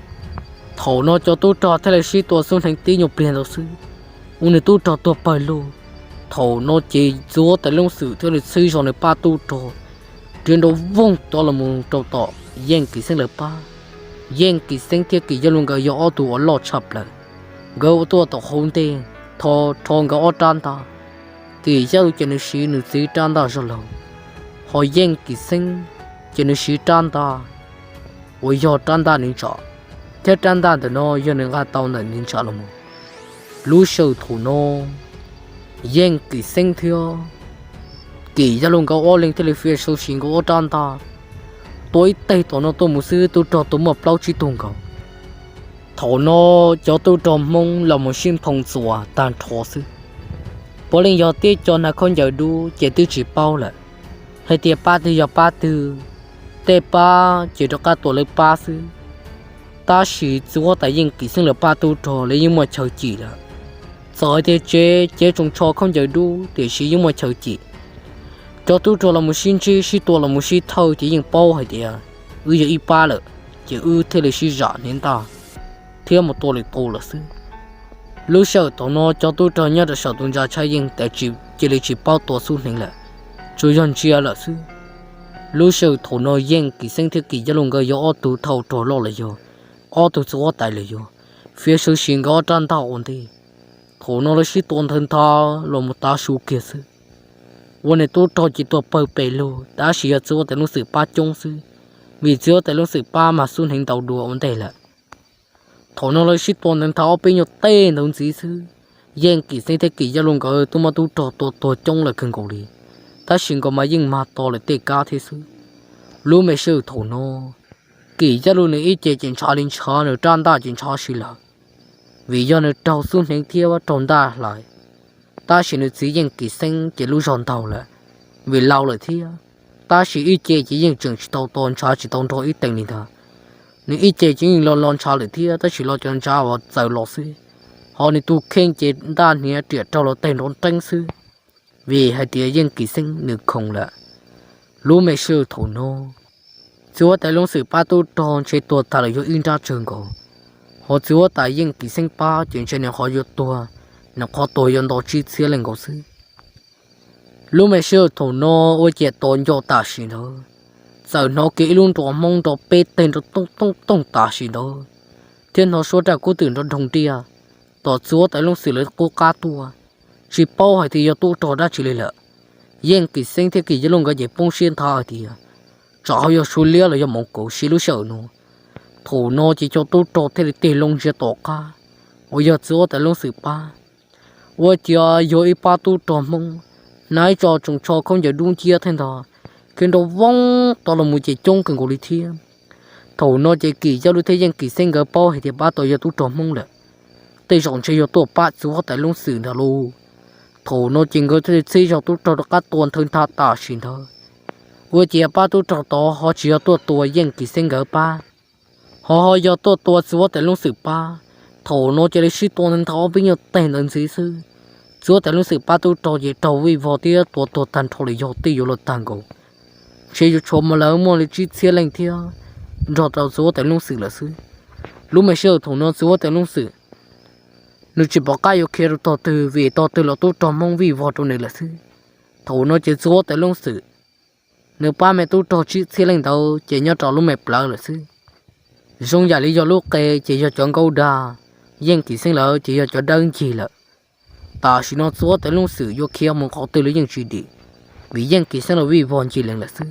Thaum no cov tub rog thiaj li sib tua xub hneev tib nyuag pliag ntawd xwb, ua nws tub rog tuag pawg lug. Thaum no ces txiv huab tais Loob Xwm thiaj li txhib zog nws pab tub rog dhia nrov voog tod los mus rau tom Yeej Kim Xeeb lawv pab. Yeej Kim Xeeb thiab Kim Yaj Luj nkawd yog ob tug uas loj tshaj plaws, nkawd ua tuaj tom hauv ntej, tho rho nkawd ob rab ntaj. Kim Yaj Luj ces nws siv nws txiv rab ntaj zog laug, ho Yeej Kim Xeeb ces nws siv rab ntaj uas yog rab ntaj nws ntsa, thiab rab ntaj ntawm no yog nws nqa tau ntawm nws ntsa los mus. Lub sij hawm thaum no Yeej Kim Xeeb thiab Kim Yaj Luj nkawd ob leeg thiaj li fiav sau sis nkawd ob rab ntaj, tua ib teg tom no tuaj mus xwb tub rog tua muaj plaub tsib tug nkaus. Thaum no cov tub rog Hmoob los mus sib nphoo txuas tag nrho xwb. Puav leej yog tib co hnav khaub ncaws dub ces twb tsis paub lawm hais tias pab twg yog pab twg, tej pab ces rov qab tua lawv pab xwb. Tab sis txiv huab tais Yeej Kim Xeeb lawv pab tub rog lawv yeej muaj chaw cim lawm. Txawm hais tias tsev cev tsoos tsho khaub ncaws dub tiam sis yeej muaj chaw cim. Cov tub rog los mus sib ntsib sib tua los mus sib thawj ces yeej paub hais tias wb yog ib pab lawm, ces wb thiaj li sib zam hniav ntaj thiab mus tua lwm tus lawm xwb. Lub sij hawm thaum no cov tub rog nyob rau saum tus ntsa tshaj yeej cia li tsis paub tua xub hneev lawm, tsuas yog ntsia lawm xwb. Lub sij hawm thaum no Yeej Kim Xeeb thiab Kim Yaj Luj nkawd yog ob tug thawj rog loj los yog ob tug txiv huab tais los yog fiav sau sis nkawd ob rab ntaj ua ntej. Thaum no lawv sib tua nthawv ntha los mus tav su kiag xwb. ua nws tub rog ces tuag pawg pes lug, tab sis yog txiv huab tais Looj Xwm pab coob xwb, vim txiv huab tais Looj Xwm pab mas xub hneev ntau dua ua ntej lawm. Thaum no lawv sib tua ntawd nthav ob peb nyuag teg ntawd ntxiv xwb, Yeej Kim Xeeb thiab Kim Yaj Luj nkawd twb muab tub rog tua tuag coob lawm kawg nkaus li, tab sis nkawd mas yeej mag to lawm tej kab thiab xwb. Lub me sij hawm thaum no, Kim Yaj Luj nws ib ce ces ntshav li ntshav, nws rab ntaj ces ntshav si lawm, vim yog nws raug xub hneev thiab raug ntaj hlais. Tab sis nws txiv Yeej Kim Xeeb ces lub zog ntaug lawm, vim laus lawm thiab. Tab sis ib ce ces yeej tseem tsis tau to ntshav tsis tau nrog ib teem li ntawd. Nws ib ce ces yeej lo lo ntshav lawm thiab, tab sis lo cov ntshav uas txawm los xwb, ho nws tus kheej ces ntaj hniav riam raug los teg nrov nreeb xwb, vim hais tias Yeej Kim Xeeb nws khoom lawm. Lub me sij hawm thaum no, txiv huab tais Looj Xwm pab tub rog ntshe tuag tag lawm yog ib nrab tsawg nkaus, ho txiv huab tais Yeej Kim Xeeb pab ces ntshe nws qhov yuav tuag, nws qhov tuag yuav nto tsib txhiab leej nkaus xwb. Lub me sij hawm thaum no ua ciav tos nco tam sim ntawd, txawm hnov kiag ib lub nrov Hmoob nrov peb teg nrov tooj tooj tooj tam sim ntawd, thiab hnov suab raj kub twm nrov nroog nriaj. Tom txiv huab tais Looj Xwm lawv qub qab tuaj, tsis paub hais tias yog tub rog dab tsi li lawm. Yeej Kim Xeeb thiab Kim Yaj Luj nkawd ces poob siab nthav hais tias tsam ho yog Suav liab los yog Moos Kaus siab lub sij hawm no. Thaum no ces cov tub rog thiaj li tig loo ntsia tom qab uas yog txiv huab tais Looj Xwm pab, ua ciav yog ib pab tub rog Hmoob hnav ib co tsoos tsho khaub ncaws dub nciab thiab ntag, khiav nrov voob tod los mus ces coob kawg nkaus li thiab. Thaum no ces Kim Yaj Luj thiab Yeej Kim Xeeb nkawd paub hais tias pab tau yog tub rog Hmoob lawm, tej zaum ntshe yog tuaj pab txiv huab tais Looj Xwm ntag lauj. Thaum no ces nkawd thiaj li txhib zog tub rog rov qab tua nthawv nthav tam sim ntawd, ua ciav pab tub rog tod ho tsis yog tuaj tua Yeej Kim Xeeb nkawd pab, ho ho yog tuaj tua txiv huab tais Looj Xwm pab. Thaum no ces lawv sib tua nthav ob peb nyuag teg ntawd ntxiv xwb, txiv huab tais Looj Xwm pab tub rog ces raug vij vog thiab tua tuag tag nrho lawm yog tej yuav luag tag nkaus, ntshe yuav tshuav mas lawv muaj li tsib txhiab leej thiab nrog rau txiv huab tais Looj Xwm lawm xwb. Lub me sij hawm thaum no txiv huab tais Looj Xwm nws tsis pom qab yuav khiav rau tog twg vim tog twg los tub rog Hmoob vij vog rau nws lawm xwb. Thaum no ces txiv huab tais Looj Xwm nws pab me tub rog tsib txhiab leej ntawd ces nyob rau lub me plawv lawm xwb. Zoo yam li yog lub qe ces yog cov nkaub dag, Yeej Kim Xeeb lawv ces yog cov dawb ncig lawm. Tam sim no txiv huab tais Looj Xwm yuav khiav mus qhov twg los yeej tsis dim, vim Yeej Kim Xeeb los vij vog ncig lees lawm xwb.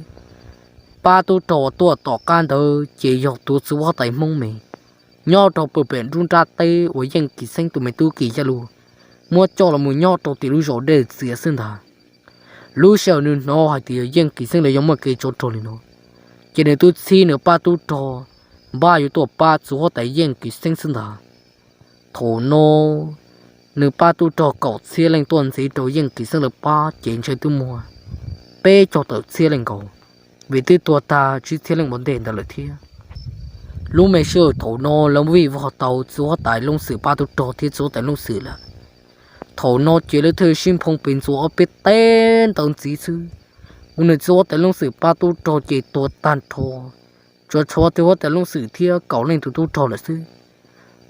Pab tub rog uas tuaj tom qab ntawd ces yog tus txiv huab tais Hmoob me, nyob rau pem nruab nrab teb uas Yeej Kim Xeeb tus me tub Kim Yaj Luj muab coj los mus nyob rau tim lub zos Dej Txias xwb ntag. Lub sij hawm nws hnov hais tias Yeej Kim Xeeb lawv yuav muaj kev tsov rog li no, ces nws twb txhib nws pab tub rog npaj yuav tuaj pab txiv huab tais Yeej Kim Xeeb xwb ntag. Thaum no nws pab tub rog kaum txhiab leej tuaj ntxiv rau Yeej Kim Xeeb lawv pab ces ntshe twb muaj peb caug tawm txhiab leej nkaus, vim twb tuag tag tsib txhiab leej ua ntej ntawd lawm thiab. Lub me sij hawm thaum no lawv vij vog tau txiv huab tais Looj Xwm pab tub rog thiab txiv huab tais Looj Xwm lawm. Thaum no ces lawv thiaj sib nphoo pes ntxuas ob peb teg ntawd ntxiv xwb, ua nws txiv huab tais Looj Xwm pab tub rog ces tuag tag nrho, tsuas tshuav txiv huab tais Looj Xwm thiab kaum leej tus tub rog lawm xwb.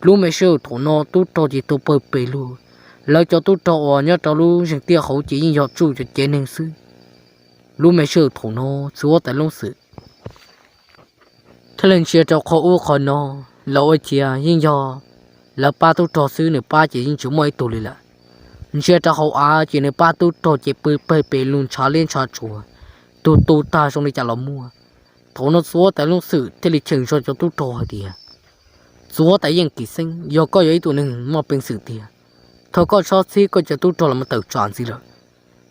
Lub me sij hawm thaum no tub rog ces tuag pawg pes lug, lawv cov tub rog uas nyob rau lub zeeg tiaj hauv ces yeej yog tsuj cov cev neeg xwb. Lub me sij hawm thaum no txiv huab tais Looj Xwm thiaj li ntsia rau qhov ub qhov no, los ua ciav yeej yog lawv pab tub rog xwb, nws pab ces yeej tsis muaj ib tug li lawm. Ntsia rau hauv av ces nws pab tub rog ces pw pawg pes lug ntshav liab ntshav tsuas, tug tu tag zoo li cas los muaj. Thaum no txiv huab tais Looj Xwm thiaj li cheem zog cov tub rog hais tias, txiv huab tais Yeej Kim Xeeb, yog koj yog ib tug neeg muaj peev xwm tiag, thov koj txhob txhib koj cov tub rog los mus tawm tsam ntxiv lawm,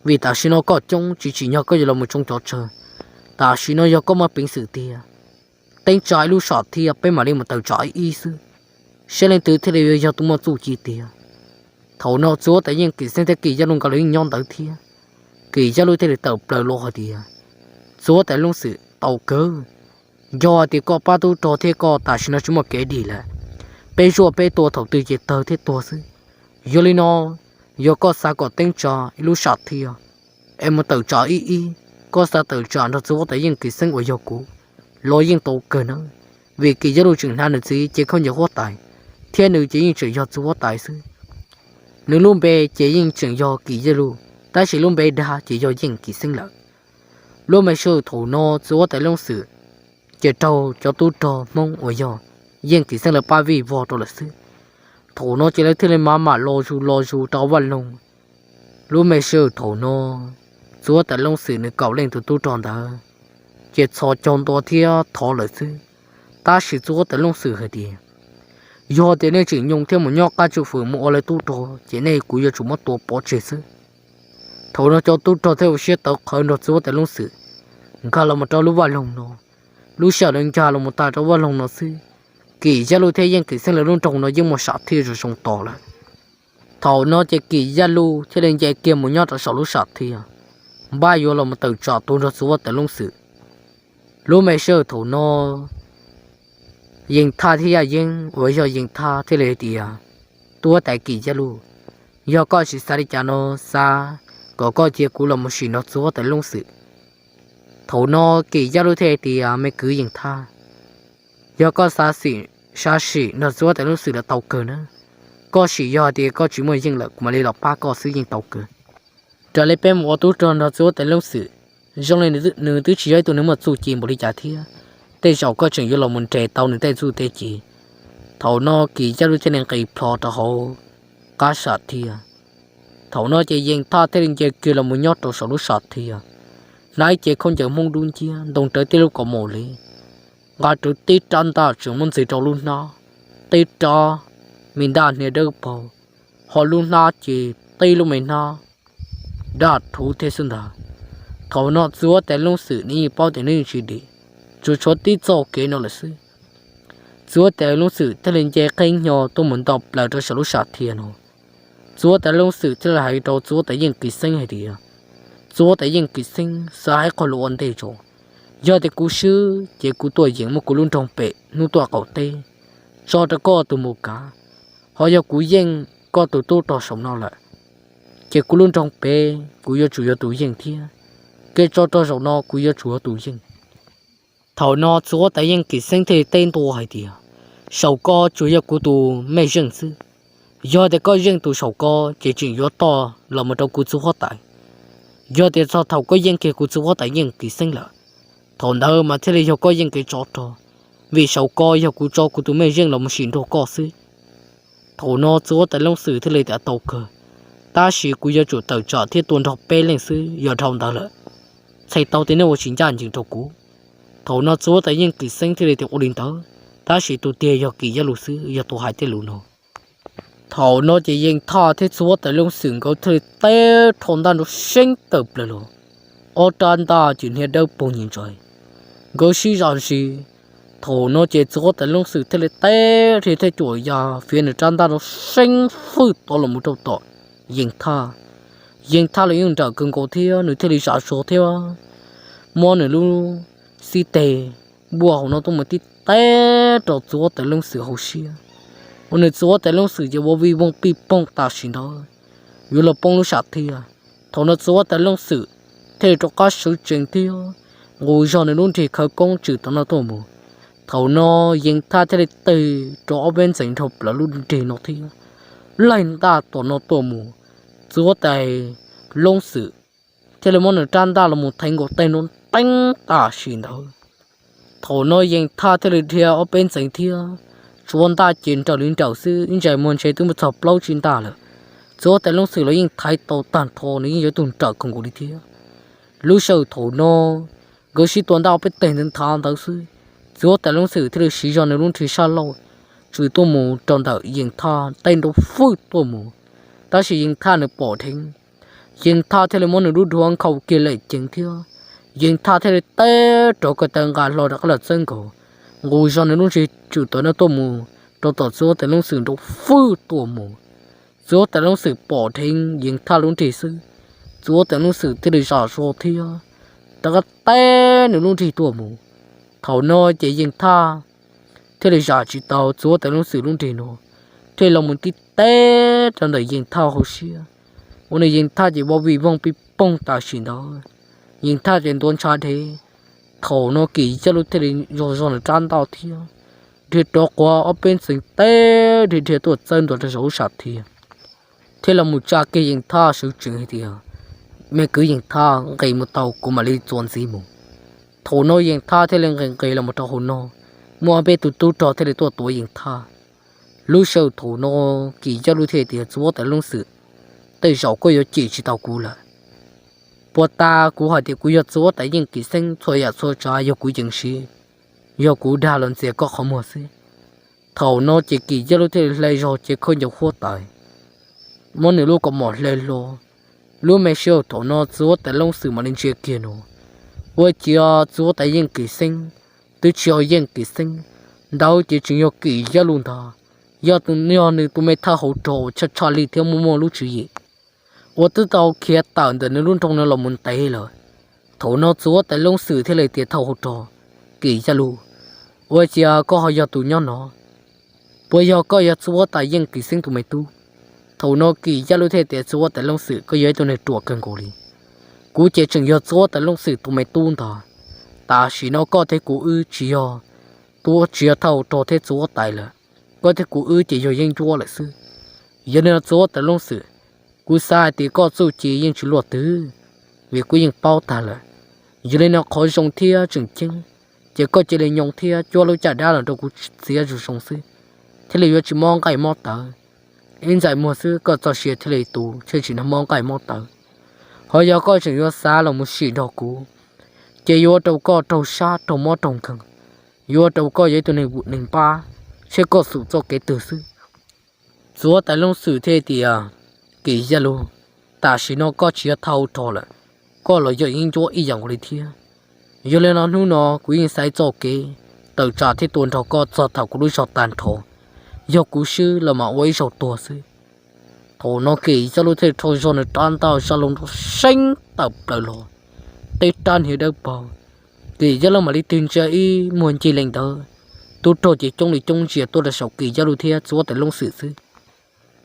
vim tam sim no koj coob tsis tsim nyog koj yuav los mus tsoo cov tsawg. Tam sim no yog koj muaj peev xwm tiag, teeb tsa ib lub sam thiaj peb mam li mus tawm tsam ib ib xwb, saib leej twg thiaj li yuav yog tus muaj txuj ci tiag. Thaum no txiv huab tais Yeej Kim Xeeb thiab Kim Yaj Luj nkawd los yeej nyob ntawd thiab. Kim Yaj Luj thiaj li tawm plaws los hais tias, txiv huab tais Looj Xwm, tau kawg, yog hais tias koj pab tub rog thiab koj tam sim no tsis muaj kev dim lawm, peb zuaj peb tua thaum twg ces tawg thiab tuag xwb. Yog li no, yog koj xav kom teeb tsa ib lub sam thiaj es mus tawm tsam ib ib, koj xav tawm tsam nrog txiv huab tais Yeej Kim Xeeb uas yog kuv los yeej tau kawg nawb, vim Kim Yaj Luj tseem hnav nws txiv cev khaub ncaws huab tais, thiab nws ces yeej tseem yog txiv huab tais xwb. Nws lub npe ces yeej tseem yog Kim Yaj Luj, tab sis lub npe dag ces yog Yeej Kim Xeeb lawm. Lub me sij hawm thaum no txiv huab tais Looj Xwm ces raug cov tub rog Hmoob uas yog Yeej Kim Xeeb lawv pab vij vog rau lawm xwb. Thaum no ces lawv thiaj li mam mam los zus los zus rau vaj loog. Lub me sij hawm thaum no Txiv huab tais Leej Xwm nws kaum leej tus tub rog ntawd ces txhos caug ntua thiab thov lawm xwb. Tab sis txiv huab tais Leej Xwm hais tias, yog tias nej tseem nyoo thiab mus nyob qab tswj fwm mus ua lawv tub rog ces nej kuv yuav tsum muab tua pov tseg xwb. Thaum no cov tub rog thiaj ua siab tawv qhawv nrog txiv huab tais Leej Xwm nkag los mus rau lub vaj loog no. Lub sij hawm lawv nkag los mus tag rau vaj loog no xwb, Kim Yaj Luj thiab Yeej Kim Xeeb lawv lub nroog no yeej muaj sam thiaj zoo zoo tos lawm. Thaum no ces Kim Yaj Luj thiaj li nce kiag mus nyob rau saum lub sam thiaj, npaj yuav los mus tawm tsam tua nrog txiv huab tais Leej Xwm. Lub me sij hawm thaum no Yeej Thaj thiab Yaj Yeeb uas yog Yeej Thaj thiaj li hais tias, tub huab tais Kim Yaj Luj, yog koj tsis xav li cas no, xav kom koj cia kuv los mus sim nrog txiv huab tais Leej Xwm. Thaum no Kim Yaj Luj thiaj hais tias, me kwv Yeej Thaj, yog koj xav sim, xav sim nrog txiv huab tais Leej Xwm los tau kawg na. Koj sim yog hais tias koj tsis muaj yeej lawm kuv mam li los pab koj xwb yeej tau kawg. Raws li peb mus ua tub rog nrog txiv huab tais Leej Xwm, zoo li nws twb tsis yog ib tug neeg muaj txuj ci npaum li cas thiab, tej zaum koj tseem yuav los mus nres tau nws tej txuj tej ci. Thaum no Kim Yaj Luj thiaj li nqis plho rau hauv qab sam thiaj. Thaum no ces Yeej Thaj thiaj li nce kiag los mus nyob rau saum lub sam thiaj, hnav ib cev khaub ncaws Hmoob dub nciab, ntoo rawv tib lub kaus mom li, nqa rawv tib rab ntaj tseem muab ntxiv rau lub hnab, tib rab me ntaj hnia dawb paug, ho lub hnab ces tib lub me hnab daj rhuv thiab xwb ntag. Thaum no txiv huab tais Leej Xwm nws yeej paub tias nws yeej tsis dim, tsuas tshuav tib txoj kev no lawm xwb. Txiv huab tais Leej Xwm thiaj li nce qeeb hnyo tuaj mus nto plaws rau saum lub sam thiaj no. Txiv huab tais Leej Xwm thiaj li hais rau txiv huab tais Yeej Kim Xeeb hais tias, txiv huab tais Yeej Kim Xeeb, xav hais qhov lus ua ntej tso, yog tias kuv swb ces kuv tuaj yeem muab kuv lub nroog pem hnub tuaj qaum teb tso rau koj tus mus kav. Ho yog kuv yeej koj tus tub rog saum no lawm, ces kuv lub nroog pem kuv yuav tsum yog tus yeej thiab, kev tso rog zaum no kuv yuav tsum yog tus yeej. Thaum no txiv huab tais Yeej Kim Xeeb thiaj li teb ntua hais tias, saum ko tsuas yog kuv tus mej zeej xwb. Yog tias koj yeej tus saum ko ces tseem yuav toj los mus rau kuv txiv huab tais. Yog tias txog thaum koj yeej kiag kuv txiv huab tais Yeej Kim Xeeb lawm, thaum ntawd mas thiaj li yog koj yeej kev tsov rog, vim saum ko yog kuv tso kuv tus mej zeej los mus sim nrog koj xwb. Thaum no txiv huab tais Leej Xwm thiaj li tias, tau kawg, tab sis kuv yuav tsum tawm tsam thiab tua nrog peb leej xwb, yog dhau ntawd lawm, txhais tau tias nej ua tsis ncaj ncees rau kuv. Thaum no txiv huab tais Yeej Kim Xeeb thiaj li tias, ua li ntawd, tab sis tus tiag yog Kim Yaj Luj xwb yog tus hais tej lus no. Thaum no ces Yeej Thaj thiab txiv huab tais Leej Xwm nkawd thiaj li teb rho ntaj nrov seeb tawm plaws los, ob rab ntaj ces hnia dawb paug nyias ntsis, nkawd sib zam zis. Thaum no ces txiv huab tais Leej Xwm thiaj li teb rhe thiab cuam ya fiav nws rab ntaj nrov seeb fwj tod los mus rau tom Yeej Thaj. Yeej Thaj los yeej nrawm kawg nkaus thiab nws thiaj li zam zog thiab muab nws lub xib teg npuaj hauv no tuaj mus tib teb rau txiv huab tais Leej Xwm hauv siab, ua nws txiv huab tais Leej Xwm ces vau vij voog pij poog tam sim ntawd, yuav luag poob lub sam thiaj. Thaum no txiv huab tais Leej Xwm thiaj li rov qab sawv tsees thiab nqus zog nws lub nrig khawv koob tswm tom no tuaj mus. Thaum no Yeej Thaj thiaj li teg rau ob peb ntxeev dhau plaws lub nrig no thiab laig ntaj tom no tuaj mus. Txiv huab tais Leej Xwm thiaj li muab nws rab ntaj los mus theev nkaus tej nrov teeb tam sim ntawd. Thaum no Yeej Thaj thiaj li dhia ob peb ntxeev thiab, tsuav ntaj ces nrawm li nrawm xwb, ib ntsais muag ntshe twb mus txog plaub tsib ntaj lawm. Txiv huab tais Leej Xwm los yeej thaiv tau tag nrho, nws yeej yog ib tug nrawm kawg nkaus li thiab. Lub sij hawm thaum no nkawd sib tua ntaj ob peb teg ntawd nthav ntawd xwb, txiv huab tais Leej Xwm thiaj li siv zog nws lub nrig sab laug tswm tuaj mus rau ntawm Yeej Thaj tej nrov fwj tuaj mus. Tab sis Yeej Thaj nws pom dheev, Yeej Thaj thiaj li muab nws lub duav nkhaus kiag lem ceev thiab. Yeej Thaj thiaj li teb rov ko taw nqa hlo rov qab los txawb nkaus, nqus zog nws lub nrig tswm tom no tuaj mus rau tom txiv huab tais Leej Xwm nrov fwj tuaj mus. Txiv huab tais Leej Xwm pom dheev Yeej Thaj lub nrig xwb, txiv huab tais Leej Xwm thiaj li zam zog thiab rov qab teb nws lub nrig tuaj mus. Thaum no ces Yeej Thaj thiaj li zam tsis tau txiv huab tais Leej Xwm lub nrig no, thiaj li los mus tib teb rau ntawm Yeej Thaj hauv siab, ua nws Yeej Thaj ces vau vij voog pij poog tam sim ntawd. Yeej Thaj ces ntuav ntshav dhev. Thaum no Kim Yaj Luj thiaj li zog zog nws rab ntaj thiab dhia rov quav ob peb ntxeev teb dhia dhia tuaj txawb ntua rau saum lub sam thiaj, thiaj los mus tsa kiag Yeej Thaj sawv tsees hais tias, me kwv Yeej Thaj, nqis mus tau kuv mam li txuas ntxiv mus. Thaum no Yeej Thaj thiaj li nqis nqis los mus rau hauv no, muaj ob peb tus tub rog thiaj li tuaj tuav Yeej Thaj. Lub sij hawm thaum no Kim Yaj Luj thiaj tias, txiv huab tais Leej Xwm, tej zaum koj yuav cem tsis tau kuv lawm. Puag ta kuv hais tias kuv yog txiv huab tais Yeej Kim Xeeb, txhua yam txhua tsav yog kuv yees siv, yog kuv dag los ntxias koj qhov muag xwb. Thaum no ces Kim Yaj Luj thiaj li hle zog cev khaub ncaws huab tais, muab nws lub kaus mom hle hlo. Lub me sij hawm thaum no txiv huab tais Leej Xwm mam li ntsia kiag no, ua ciav txiv huab tais Yeej Kim Xeeb twb tsis yog Yeej Kim Xeeb, ntawd ces tseem yog Kim Yaj Luj ntag. Yog tus, yog nws tus me thawj hauv rog uas tshaj tshaj li thiab muaj muaj lub tswv yim uas twb tau khiav tawm ntawm nws lub nroog no los mus ntev lawm. Thaum no txiv huab tais Leej Xwm thiaj li tias thawj hauv rog, Kim Yaj Luj, ua ciav koj ho yog tus nyob no? Puas yog koj yog txiv huab tais Yeej Kim Xeeb tus me tub? Thaum no Kim Yaj Luj thiaj tias txiv huab tais Leej Xwm, koj yog ib tug neeg ruam kawg nkaus li. Kuv ces tseem yog txiv huab tais Leej Xwm tus me tub ntag. Tam sim no koj thiab kuv wb tsis yog, tsis yog thawj hauv rog thiab txiv huab tais lawm, koj thiab kuv wb ces yog yeeb ncuab lawm xwb. Yog li no txiv huab tais Leej Xwm, kuv xav hais tias koj txuj ci yeej tsis luaj twg, vim kuv yeej paub tag lawm. Yog li no qhov zoo thiab tseem ceeb, ces koj cia li nyob thiab cuab lub caj dab los rau kuv txiav zoo zoo xwb, thiaj li yuav tsis mob nqaij mob tawv. Ib ntxais muag xwb koj txoj sia thiaj li tu, thiaj tsis mob nqaij mob tawv. Ho yog koj tseem yuav xav los mus sim nrog kuv, ces yuav ua rau koj raug sab raug mob raug nkeeg, yuav ua rau koj yog ib tug neeg vwm neeg npab, seb koj xum txoj kev twg xwb. Txiv huab tais Leej Xwm thiaj tias, Kim Yaj Luj, tam sim no koj tsis yog thawj hauv rog lawm, koj los yog yeeb ncuab ib yam nkaus li thiab. Yog li no hnub no kuv yeej xaiv txoj kev tawm tsam thiab tuaj nrog koj txog thaum kuv lub zog tag nrho. Yog kuv swb los mas ua ib zaug tuag xwb. Thaum no Kim Yaj Luj thiaj rho zog nws rab ntaj zaj loo nrov seeb tawm plaws los, tej rab hniav dawb paug. Kim Yaj Luj mam li tig ntsia ib muag ncig leej ntawd, tub rog ces coob li coob ntsia tuaj rau saum Kim Yaj Luj thiab txiv huab tais Leej Xwm xwb.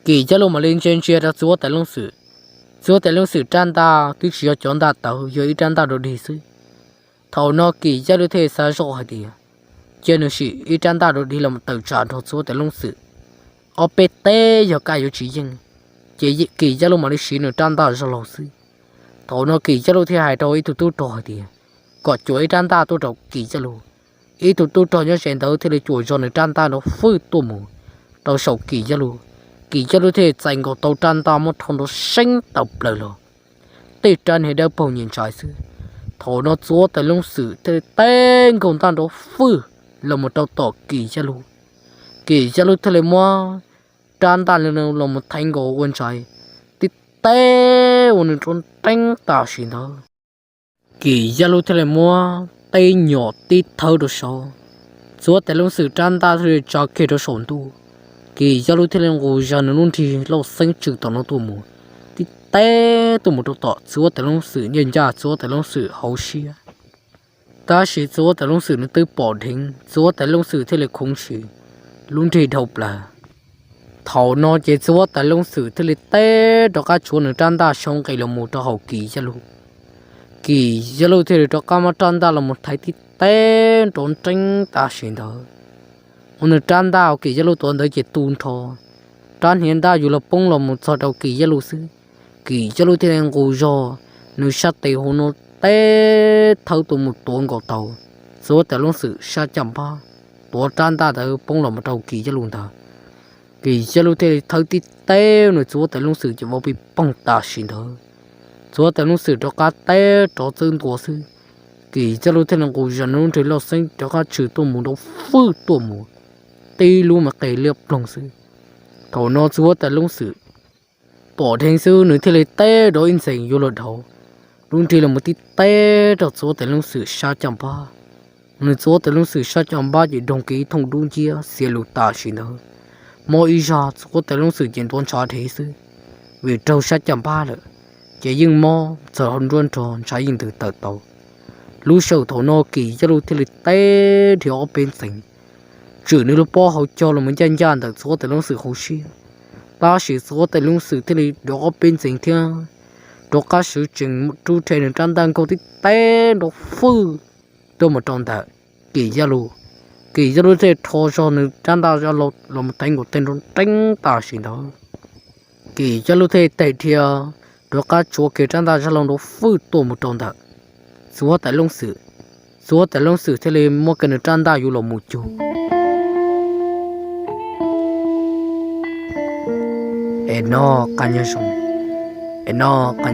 Kim Yaj Luj mam li ntsia ntsia rau txiv huab tais Leej Xwm. Txiv huab tais Leej Xwm rab ntaj twb tsis yog cov ntaj tawv, yog ib rab ntaj dog dig xwb. Thaum no Kim Yaj Luj thiaj xav zoj hais tias, cia nws sim ib rab ntaj dog dig los tawm tsam nrog txiv huab tais Leej Xwm, ob peb teb yog kaj yuav tsis yeej. Ces Kim Yaj Luj mam li siv nws rab ntaj zaj laug xwb. Thaum no Kim Yaj Luj thiaj hais rau ib tug tub rog hais tias, kom cuam ib rab ntaj tuaj rau Kim Yaj Luj. Ib tug tub rog nyob ze ntawd thiaj li cuam zog nws rab ntaj nrov fwj tuaj mus rau saum Kim Yaj Luj. Kim Yaj Luj thiaj txais nkaus tau rab ntaj muab rho nrov seeb tawm plaws los, tej rab hniav dawb paug nyias ntsais xwb. Thaum no txiv huab tais Leej Xwm thiaj li teb nkaus ntaj nrov fwj los mus rau tom Kim Yaj Luj. Kim Yaj Luj thiaj li muab rab ntaj los mus theev nkaus ua ntsais, tib teb ua nws nrov nreeb tam sim ntawd. Kim Yaj Luj thiaj li muab teb nyom tib thawb rau saud, txiv huab tais Leej Xwm rab ntaj thiaj li tsa kiag rau saum ntuj. Kim Yaj Luj thiaj li nqus zog nws lub nrig lauj xeeb tswm tom no tuaj mus, tib teb tuaj mus rau tom txiv huab tais Leej Xwm, ncaj ncaj txiv huab tais Leej Xwm hauv siab. Tab sis txiv huab tais Leej Xwm nws twb pom dheev, txiv huab tais Leej Xwm thiaj li khoov sis, lub nrig dhau plaws. Thaum no ces txiv huab tais Leej Xwm thiaj li teb rov qab tshuav nws rab ntaj sau nqis los mus rau hauv Kim Yaj Luj. Kim Yaj Luj thiaj li rov qab muab rab ntaj los mus theev tib teb nrov nreeb tam sim ntawd. Ua nws rab ntaj hauv Kim Yaj Luj tuav ntawd ces tu nrho, rab hniav ntaj yuav luag poob los mus txog rau Kim Yaj Luj xwb. Kim Yaj Luj thiaj li nqus zog nws sab tes hauv no teb thawb tuaj mus tuav nkaus tau txiv huab tais Leej Xwm sab caj npab, tuav rab ntaj ntawd poob los mus rau Kim Yaj Luj ntag. Kim Yaj Luj thiaj li thawb tib teb nws txiv huab tais Leej Xwm ces vau pij poog tam sim ntawd. Txiv huab tais Leej Xwm rov qab teb rov txwb ntua xwb. Kim Yaj Luj thiaj li nqus zog nws lub nrig lauj xeeb rov qab tswm tuaj mus nrov fwj tuaj mus, tib lub me qe liab ploog xwb. Thaum no txiv huab tais Leej Xwm pom dheev xwb nws thiaj li teb rov ib ntxees yuav luag dhau, lub nrig los mus tib teb rau txiv huab tais Leej Xwm sab caj npab. Nws txiv huab tais Leej Xwm sab caj npab ces doog kiag ib thooj dub nciab xiav lus tam sim ntawd. Mob ib zag txiv huab tais Leej Xwm ces ntuav ntshav dhev xwb, vim raug sab caj npab lawm, ces yeej mob txog hauv nruab nrog ntshav yeej ntws tawm tau. Lub sij hawm thaum no Kim Yaj Luj thiaj li teb dhia ob peb ntxees, tswm nws lub pob hauv caug los mus ncaj ncaj ntawm txiv huab tais Leej Xwm hauv siab. Tab sis txiv huab tais Leej Xwm thiaj li rov ob peb ntxees thiab rov qab swv tsees rub rhe nws rab ntaj nkaug tib teb nrov fwj tuaj mus rau ntawm Kim Yaj Luj. Kim Yaj Luj thiaj rho zog nws rab ntaj zaj laug los mus teev nkaus tej nrov nreeb tam sim ntawd. Kim Yaj Luj thiaj tes dhia rov qab tshuav kiag rab ntaj zaj laug nrov fwj tuaj mus rau ntawm txiv huab tais Leej Xwm. Txiv huab tais Leej Xwm thiaj li muab kiag nws rab ntaj yuav los mus cug. Es no, es no, kuv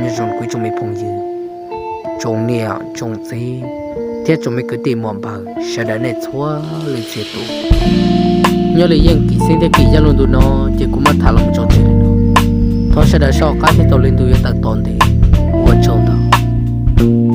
ib tsoom me phooj ywg, Tsoom niam tsoom txiv thiab tsoom me kwv tij muam npawg sawv daws nej txhua leej txhia tus, nyob li Yeej Kim Xeeb thiab Kim Yaj lub ntu no ces kuv muab tham los tso tseg li no. Thov sawv daws soj qab thiab tau li ntu yuav tawm tom ntej. Ua tsaug ntau.